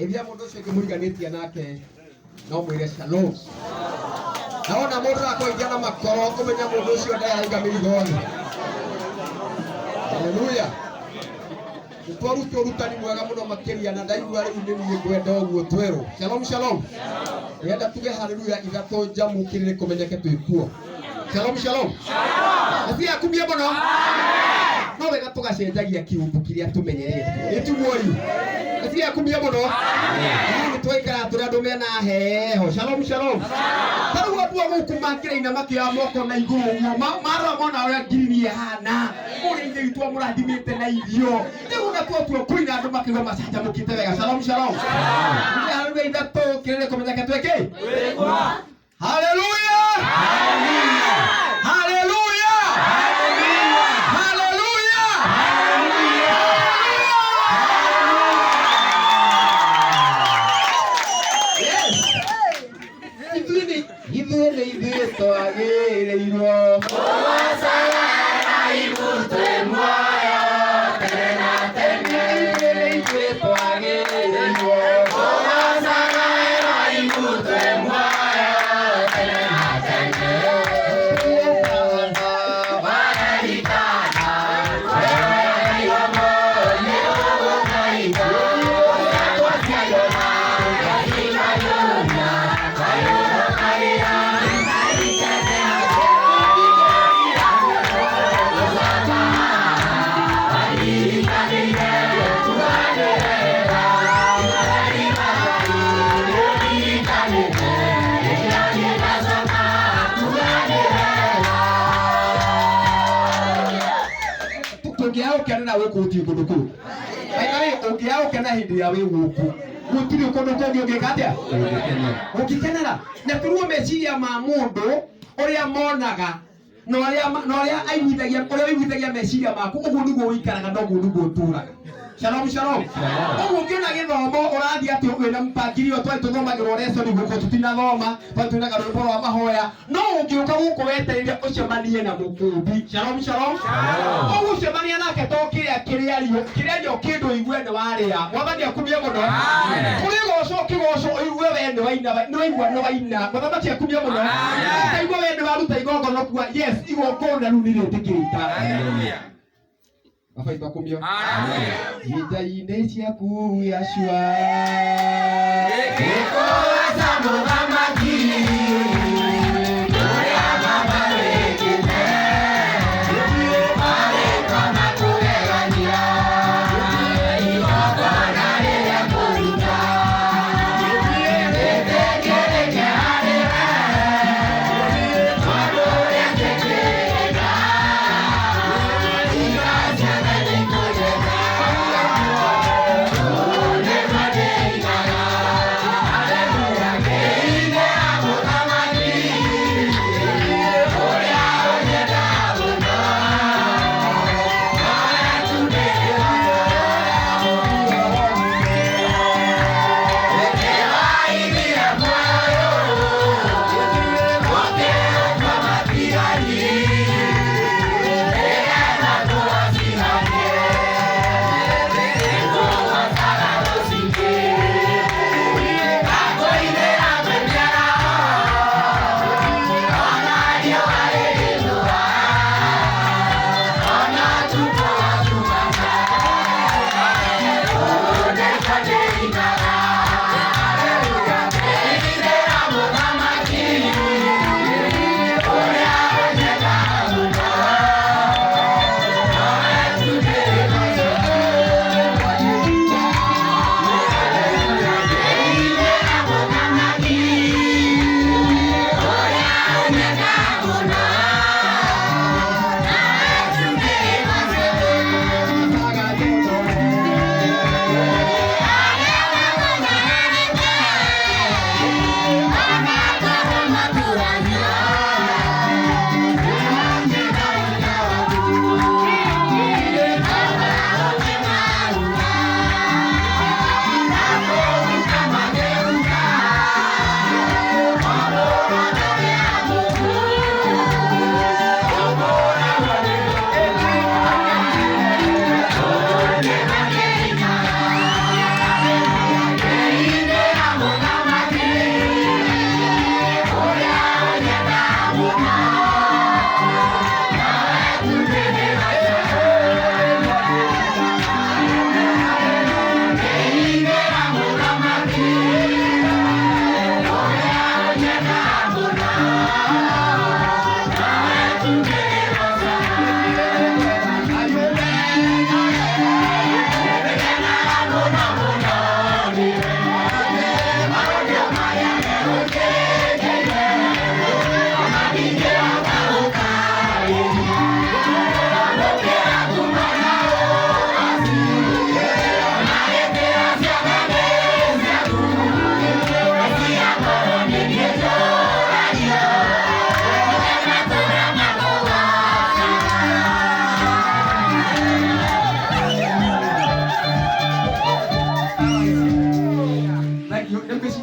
Ĩthia mũndũ ũcio ũngĩ mũriganĩtie nake no mwĩre shalom. Na wona mũndũ arakũgeithia na makoro ũmenye mũndũ ũcio ndaraiga mĩrigo-inĩ. Haleluya. Nĩtwaruta ũrutani mwega mũno makĩria na ndaigua rĩu nĩ niĩ ngwenda ũguo twerwo. Shalom shalom. Ndĩrenda tuge haleluya ithatũ njamu kĩrĩrĩ kũmenyeke twĩ kuo. Shalom shalom. Aciĩ akumie mũno. No wega tũgacenjagia kiumbu kĩrĩa tũmenyerete. Ĩ tiguo rĩ? Aciĩ akumie mũno. Rĩu nĩtwaikara tũrĩ andũ mena heho. Shalom shalom. Ta rĩu andũ a gũkũ makĩraina makĩoya moko na igũrũ ũguo marora mona ũrĩa ngirini ĩhana. Ũrĩa ithe witũ amũrathimĩte na irio. Rĩu ona twatua kũina andũ makĩigua macanjamũkĩte wega. Shalom shalom. Haleluya ithatũ kĩrĩrĩ kũmenyeke twĩkĩ? Haleluya! Haleluya! Haleluya! Yes. Ithuĩ nĩ ithuĩ twagĩrĩirwo Ithuĩ nĩ ithuĩ twagĩrĩirwo Tũngĩaga gũkenera gũkũ gũtirĩ kũndũ kũngĩ. By the way, ũngĩaga gũkena hĩndĩ ĩrĩa wĩ gũkũ gũtirĩ kũndũ kũngĩ ũngĩka atĩa ũngĩkenera. Na tũruo meciria ma mũndũ ũrĩa monaga na ũrĩa na ũrĩa aiguithagia ũrĩa ũiguithagia meciria maku ũguo nĩguo ũikaraga na ũguo nĩguo ũtũraga. Shalom shalom. Ũguo ũngĩona gĩthomo ũrathiĩ atĩ wĩna mpangilio twari tũthomagĩrwo lesson gũkũ tũtinathoma twari twĩnaga rwĩmbo rwa mahoya no ũngĩũka gũkũ wetereire ũcemanie na mũkũmbi. Shalom shalom. Ũgũcemania nake to kĩrĩa kĩrĩario kĩrĩario kĩndũ ũigue nĩ warĩa. Mwathani akumie mũno. Kũrĩgocwo kĩgoco ũigue we nĩ waina nĩ waigua nĩ waina. Mũthamaki akumie mũno. Ũkaigua we nĩ waruta igongona ũkuga yes igongona rĩu nĩ rĩtĩkĩrĩka. Baba witũ akumio. Ihinda-inĩ ciaku Yahshua. Ngĩkũgooca mũthamaki ũrĩa baba wĩkĩte marĩtwa ma kũgegania igongona rĩrĩa ngũruta rĩtĩkĩrĩke harĩ we tondũ ũrĩa njĩkĩrĩka indo ciothe nĩikũnjĩka ũũ nĩguo ndĩinaga.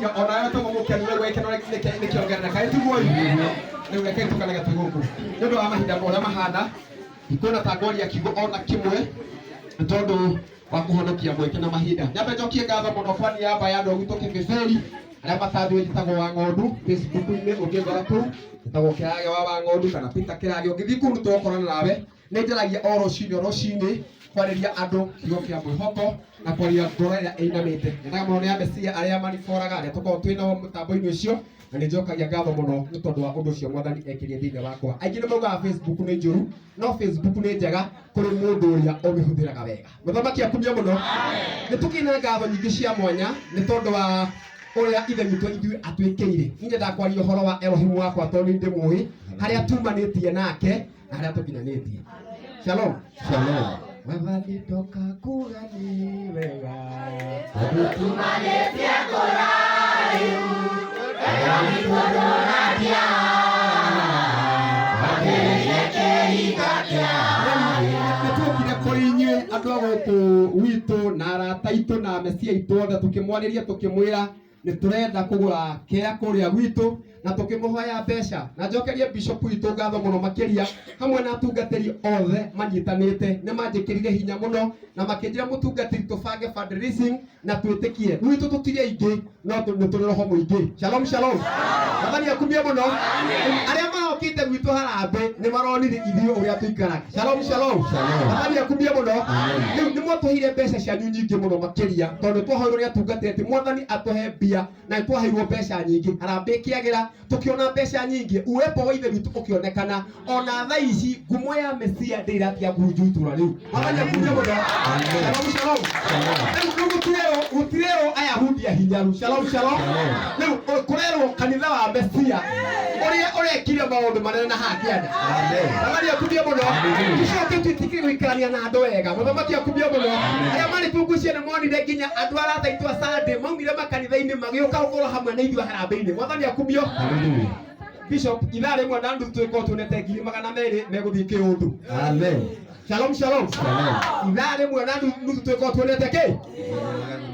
Ngwĩciria onawe tũgũ mũkenu rĩu gĩkeno nĩkĩongerereka ĩtiguo rĩu rekei tũkanage twĩ gũkũ nĩ ũndũ wa mahinda ũrĩa mahana ndikuona ta ngwaria kiugo ona kĩmwe nĩ tondũ wa kũhonokia mweke na mahinda. Nyambe njokie ngatho mũno kwa niaba ya andũ a gwitũ Kĩbĩbĩri arĩa matanjũĩ, njĩtagwo wa ng'ondu Facebook-inĩ, ũngĩngora kũu njĩtagwo Kĩrage wa ng'ondu kana Peter Kĩrage, ũngĩthiĩ kũu nĩtũgũkorana nawe. Nĩ njaragia o rũcinĩ o rũcinĩ kwarĩria andũ kiugo kĩa mwĩhoko na kwaria ngoro ĩrĩa ĩinamĩte. Nyendaga mũno nĩ amecia arĩa maniboraga arĩa tũkoragwo twĩ nao mũtambo-inĩ ũcio, na nĩ njokagia ngatho mũno nĩ tondũ wa ũndũ ũcio mwathani ekĩrie thĩinĩ wakwa. Aingĩ nĩ maugaga Facebook nĩ njũru, no Facebook nĩ njega kũrĩ mũndũ ũrĩa ũmĩhũthĩraga wega. Mũthamaki akumio mũno. Nĩ tũkĩrĩ na ngatho nyingĩ cia mwanya nĩ tondũ wa ũrĩa ithe witũ ithuĩ atwĩkĩire. Niĩ nyendaga kwaria ũhoro wa Elohimu wakwa tondũ nĩ ndĩmũĩ, harĩa tumanĩtie nake na harĩa tũkinyanĩtie. Shalom. Shalom. Mwathani ndoka kuga nĩ wega. Tondũ tumanĩtie kũraihu, wega witũ ndũrathira, wambĩrĩirie kĩhinga kĩa Nĩtwokire kũrĩ inyuĩ andũ a gũkũ witũ na arata aitũ na mecia aitũ othe, tũkĩmwarĩria tũkĩmwĩra nĩ tũrenda kũgũra kĩa kũrĩa gwitũ na tũkĩmũhoya mbeca. Na njokerie bishop witũ ngatho mũno makĩria hamwe na atungatĩri othe manyitanĩte, nĩ manjĩkĩrire hinya mũno na makĩnjĩra mũtungatĩri tũbange fundraising na twĩtĩkie gwitũ tũtirĩ aingĩ no nĩ tũrĩ roho mũingĩ. Shalom shalom. Mwathani akumie mũno. Arĩa marokĩte gwitũ harambĩ nĩ maronire ithuĩ ũrĩa tũikaraga. Shalom shalom. Shalom. Mwathani akumie mũno. Amen. Rĩu nĩ mwatũheire mbeca cianyu nyingĩ mũno makĩria tondũ twahoirwo nĩ atungatĩri atĩ mwathani atũhe mbia na nĩ twaheirwo mbeca nyingĩ. Harambĩ ĩkĩagĩra tũkĩona mbeca nyingĩ, uwepo wa ithe witũ ũkĩonekana. Ona thaa ici ngumo ya Mesia ndĩratia ngurunju itũra rĩu. Mwathani akumie mũno. Amen. Shalom shalom. Shalom. Rĩu gũtirerwo Ayahudi ahinyaru. Shalom shalom. Shalom. Rĩu kũrerwo kanitha wa Mesia ũrĩa ũrekire maũndũ manene na haha kĩanda. Amen. Mwathani akumie mũno. Amen. Tũcoke twĩtĩkĩre gũikarania na andũ wega. Mũthamaki akumie mũno. Arĩa marĩ kuo ngwĩciria nĩ monire nginya andũ arata aitũ a Sunday maumire makanitha-inĩ magĩũka gũkorwo hamwe na ithuĩ harambĩ-inĩ. Mwathani akumio. Hallelujah. Bishop, ithaa rĩmwe na nuthu tũgĩkorwo tuonete 200,000 megũthiĩ kĩũndũ. Amen. Shalom shalom. Shalom. Ithaa rĩmwe na nuthu tũgĩkorwo tuonete kĩ?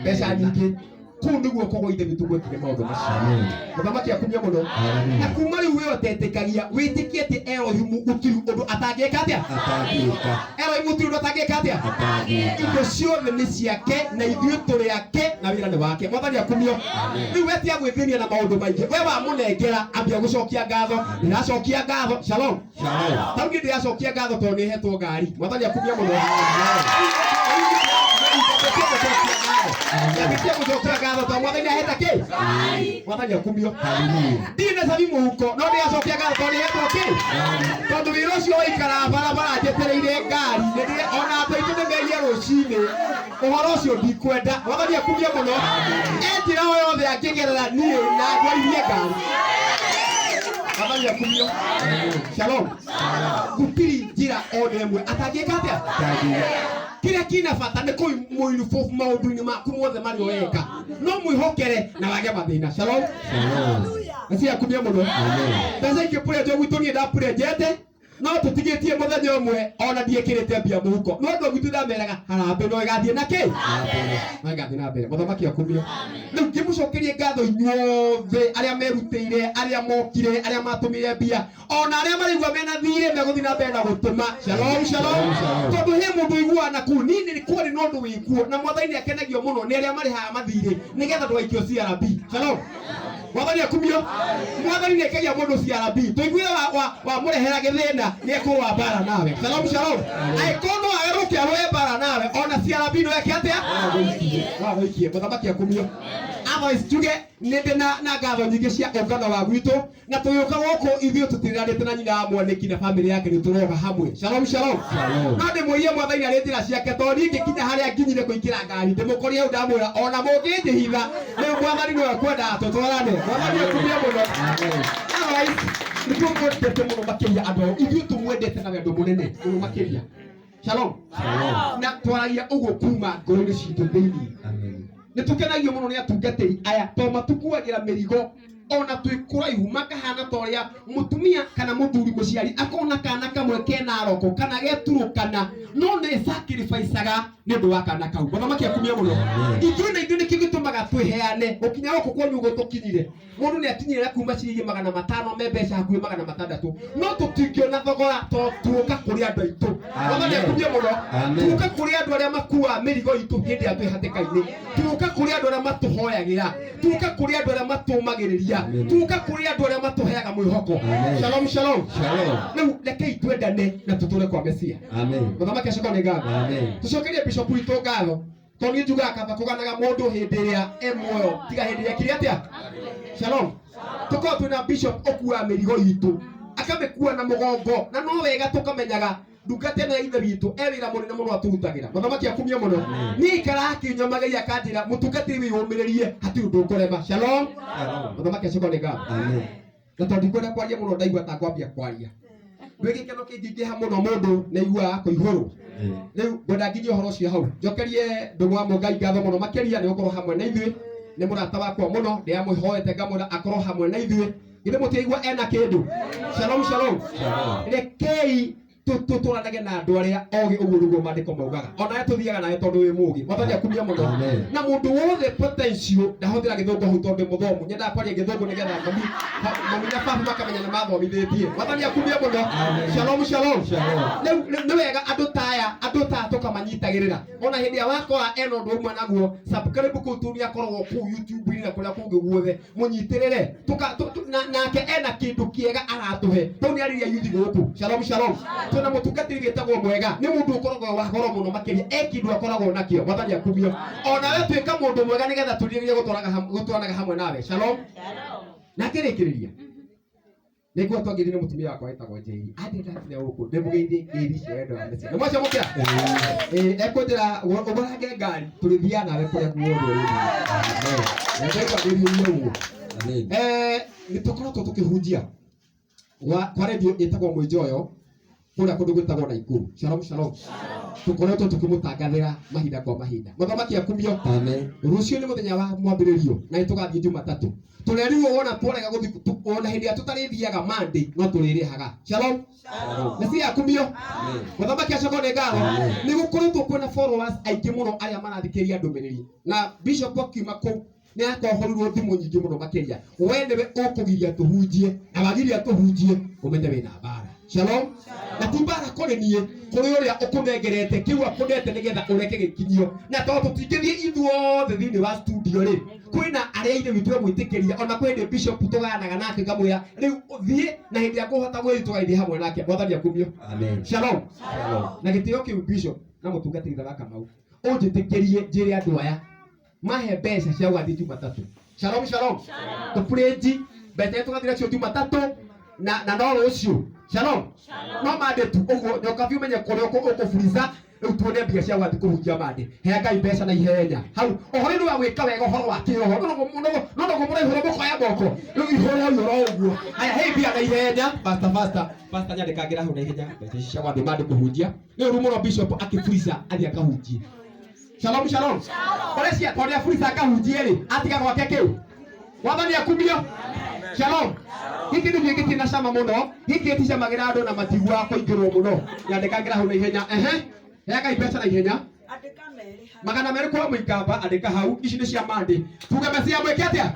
Mbeca nyingĩ. Kũu nĩguo koguo ithe witũ gwekire maũndũ macio. Amen. Mũthamaki akumio mũno. Hallelujah. Na kuma rĩu we ũtetĩkagia wĩtĩkie atĩ Elohimu gũtirĩ ũndũ atangĩka atĩa? Atangĩka. Elohimu gũtirĩ ũndũ atangĩka atĩa? Atangĩka. Indo ciothe nĩ ciake na ithuĩ tũrĩ ake na wĩra nĩ wake. Mwathani akumio. Rĩu we tia gwĩthĩnia na maũndũ maingĩ. We wamũnengera ambia gũcokia ngatho. Ndĩracokia ngatho. Shalom. Shalom. Tarĩu niĩ ndĩracokia ngatho tondũ nĩ hetwo ngari. Mwathani akumio mũno. Nyambĩtie gũcokia ngatho tondũ mwathani ahete kĩ? Mwathani akumio. Hallelujah. Ndirĩ na cabi mũhuko no ndĩracokia ngatho tondũ nĩ hetwo kĩ? Tondũ wĩra ũcio waikaraga barabara njetereire ngari nĩ ona andũ aitũ nĩ merie rũcinĩ ũhoro ũcio ndikwenda. Mwathani akumio mũno. E njĩra o yothe angĩgerera niĩ na ndwarithie ngari. Mwathani akumio. Shalom. Gũtirĩ njĩra ona ĩmwe atangĩka atĩa? Atangĩka. Kĩrĩa kĩna bata nĩ kũmũinvolve maũndũ-inĩ maku mothe marĩa ũreka, no mwĩhokere na wage mathĩna. Shalom. Shalom. Mesia akumio mũno. Amen. Mbeca ingĩ purĩnjwo gwitũ niĩ ndapurĩnjete no tũtigĩtie mũthenya ũmwe ona ndiĩkĩrĩte mbia mũhuko, no andũ a gwitũ ndameraga harambĩ no ĩgathiĩ na kĩ? No ĩgathiĩ na mbere. Mũthamaki akumio. Rĩu ngĩmũcokerie ngatho inyuothe arĩa merutĩire, arĩa mokire, arĩa matũmire mbia, ona arĩa maraigua mena thirĩ megũthiĩ na mbere na gũtũma. Shalom shalom. Shalom. Tondũ he mũndũ ũiguaga na kũu niĩ nĩ kwarĩ na ũndũ wĩkuo na mwathani nĩ akenagio mũno nĩ arĩa marĩhaga mathirĩ nĩgetha ndũgaikio CRB. Shalom. Mwathani akumio. Mwathani nĩ aikagia mũndũ CRB. Tũiguire wamũrehera gĩthĩna nĩ ekũrũa mbara nawe. Shalom shalom. Angĩkorwo no agarũke arũe mbara nawe ona CRB no eke atĩa? No agũikie. Mũthamaki akumio. Otherwise tuge nĩ ndĩ na ngatho nyingĩ cia ũngano wa gwitũ na tũgĩũka gũkũ ithuĩ tũtiranĩte na nyina wa mwanĩki na bamĩrĩ yake nĩ tũroga hamwe. Shalom shalom. Shalom. No ndĩmwĩrie mwathani arĩ njĩra ciake tondũ niĩ ngĩkinya harĩa nginyire kũingĩra ngari ndĩmũkorie hau ndamwĩra ona mũngĩnjĩhitha rĩu mwathani nĩwe kwendaga tũtwarane. Mwathani akumie mũno. Amen. Otherwise nĩguo mwendete mũno makĩria andũ ao ithuĩ tũmwendete na wendo mũnene mũno makĩria. Shalom. Shalom. Na twaragia ũguo kuma ngoro-inĩ citũ thĩinĩ. Amen. Nĩ tũkenagio mũno nĩ atungatĩri aya tondũ matukuagĩra mĩrigo Ona twĩ kũraihu makahana ta ũrĩa mũtumia kana mũthuri mũciari akona kana kamwe kena roko kana geturũkana, no nĩ sacrificeaga nĩ ũndũ wa kana kau. Mũthamaki akumia mũno. Amen. Ithuĩ na ithuĩ nĩkĩo gĩtũmaga twĩheane gũkinya gũkũ kwanyu ũguo tũkinyire. Mũndũ nĩ akinyire na kuma ciringi 500 me mbeca hakuhĩ 600, no tũtingĩona thogora to tuoka kũrĩ andũ aitũ. Mwathani akumie mũno. Amen. Tuoka kũrĩ andũ arĩa makuaga mĩrigo itũ hĩndĩ ĩrĩa twĩ hatĩka-inĩ, tuoka kũrĩ andũ arĩa matũhoyagĩra, tuoka kũrĩ andũ arĩa matũmagĩrĩria, Amen. tuoka kũrĩ andũ arĩa matũheaga mwĩhoko. Amen. Shalom, shalom. Shalom. Rĩu rekei twendane na tũtũre kwa Mesia. Amen. Mũthamaki acokwo nĩ ngatho. Amen. Tũcokerie bishop witũ ngatho tondũ niĩ njugaga kaba kũganaga mũndũ hĩndĩ ĩrĩa e muoyo tiga hĩndĩ ĩrĩa kĩrĩ atĩa. Shalom. Tũkorwo twĩna bishop ũkuaga mĩrigo itũ akamĩkua na mũgongo, na no wega tũkamenyaga ndungata ĩno ya ithe witũ e wĩra mũnene mũno atũrutagĩra. Mũthamaki akumie mũno. Niĩ ikaraga akĩnyomagĩria akanjĩra mũtungatĩri wĩyũmĩrĩrie hatirĩ ũndũ ũkũrema. Shalom. Shalom. Mũthamaki acokwo nĩ ngatho. Amen. Na tondũ ndikwenda kwaria mũno ndaigua ta ngwambia kwaria ndwĩ gĩkeno kĩngĩingĩha mũno mũndũ nĩ aiguaga kũihũrwo. Rĩu ngwenda nginyie ũhoro ũcio hau, njokerie ndũgũ wa Mũngai ngatho mũno makĩria nĩ gũkorwo hamwe na ithuĩ. Nĩ mũrata wakwa mũno, ndĩramwĩhoete ngamwĩra akorwo hamwe na ithuĩ. Githĩ mũtiaigua ena kĩndũ? Shalom, shalom. Shalom. Rekei tũtũranage na andũ arĩa ogĩ, ũguo nĩguo maandĩko maugaga. Onawe tũthiaga nawe tondũ wĩ mũgĩ. Mwathani akumia mũno. Amen. Na mũndũ wothe potential ndahũthĩra gĩthũngũ hau tondũ ndĩ mũthomu, nyendaga kwaria gĩthũngũ nĩgetha mami na baba makamenya nĩ mathomithĩtie. Mwathani akumia mũno. Amen. Shalom, shalom. Shalom. Rĩu nĩ wega andũ ta aya, andũ ta aya tũkamanyitagĩrĩra. Ona hĩndĩ ĩrĩa wakora ena ũndũ ũmwe naguo, subscribe kũu tondũ nĩakoragwo kũu YouTube-inĩ na kũrĩa kũngĩ guothe, mũnyitĩrĩre. Nake ena kĩndũ kĩega aratũhe. Tondũ nĩarĩria yuthi gũkũ. Shalom, shalom. Twĩna mũtungatĩri wĩtagwo Mwega, nĩ mũndũ ũkoragwo wa goro mũno makĩria, e kĩndũ akoragwo nakĩo. Mwathani akumio. Onawe tuĩka mũndũ mwega nĩgetha tũrigĩrĩrie gũtwaranaga hamwe nawe. Shalom. Na ngĩrĩkĩrĩria nĩguo twangĩthire nĩ mũtumia wakwa wĩtagwo Njeri athiĩ ndakinya gũkũ ndĩmũgeithie ngeithi cia wendo wa Mesia. Nĩ mwacamũkĩra? Ĩĩ, ekũnjĩra ũgũrange ngari tũrĩthiaga nawe kũrĩa guothe ũrĩthiĩ. Amen. Ndaigua ngĩriũria ũguo. Amen. Nĩ tũkoretwo tũkĩhunjia kwa redio ĩtagwo Mwĩnjoyo kũrĩa kũndũ gwĩtagwo Naikuru. Shalom, shalom. Tũkoretwo tũkĩmũtangathĩra mahinda kwa mahinda. Mũthamaki akumio. Amen. Rũciũ nĩ mũthenya wa mwambĩrĩrio na nĩtũgathiĩ Jumatatũ. Tũrerirwo wona twarega gũthiĩ ona hĩndĩ ĩrĩa tũtarĩthiaga Monday no tũrĩrĩhaga. Shalom. Shalom. Mesia akumio. Amen. Mũthamaki acokwo nĩ ngatho. Amen. Nĩ gũkoretwo kwĩna followers aingĩ mũno arĩa marathikĩrĩria ndũmĩrĩri. Na Bishop akiuma kũu nĩ akohorirwo thimũ nyingĩ mũno makĩria. We nĩwe ũkũgiria tũhunjie na wagiria tũhunjie ũmenye wĩna mbara. Shalom. Na ti mbara kũrĩ niĩ, kũrĩ ũrĩa ũkũnengerete kĩu akũnete nĩgetha ũreke gĩkinyio. Na tondũ tũtingĩthiĩ ithuothe thĩinĩ wa studio rĩ, kwĩna arĩa ithe witũ egwĩtĩkĩria, ona kwĩ hĩndĩ Bishop tũgayanaga nake ngamwĩra rĩu thiĩ, na hĩndĩ ĩrĩa ngũhota gũthiĩ tũgathiĩ hamwe nake. Mwathani akumio. Amen. Shalom. Shalom. Na gĩtĩo kĩu Bishop na mũtungatĩri Thaga Kamau, ũnjĩtĩkĩrie njĩre andũ aya mahe mbeca cia gũgathiĩ Jumatatũ. Shalom, shalom. Tũpurĩnji mbeca iria tũgathiĩ nacio Jumatatũ na no rũciũ. Shalom. No mande tu ũguo nyoka biũ ũmenye kũrĩa ũkũburica rĩu tuone mbia cia gũgathiĩ kũhunjia mande. Hea Ngai mbeca na ihenya. Hau ũhoro-inĩ wa gwĩka wega ũhoro wa kĩroho no noguo mũraihũra mũkoya moko rĩu ihũre hau oro ũguo. Haya, hei mbia na ihenya. Faster, faster. Pastor nyandĩkangĩra hau na ihenya mbeca ici cia gũgathiĩ mande kũhunjia. Nĩ ũru mũno Bishop akĩburica athiĩ akahunjie. Shalom, shalom. Ũrĩa cia tondũ aburica akahunjie rĩ, atiga gwake kĩu. Mwathani akumio. Shalom. Gĩkĩ nĩ gĩkĩ na cama mũno, gĩkĩ gĩticamagĩra andũ na matiguaga kũingĩrwo mũno. Nyandĩkangĩra hau na ihenya. Ehe. Hea Ngai mbeca na ihenya. Andĩka merĩ hau. 200 kwa mũikamba, andĩka hau. Ici nĩ cia Monday. Tuge Mesia mwĩke atĩa?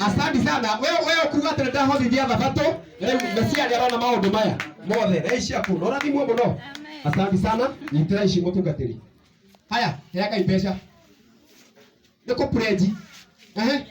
Asante sana. Wewe ũkuga atĩ nĩndahothithia thabatũ. Rĩu Mesia nĩarona maũndũ maya mothe. Na ici ciaku. Na ũrathimwo mũno. Asante sana. Nyitĩra ici mũtungatĩri. Haya, hea Ngai mbeca. Nĩ kũpurĩnji. Ehe.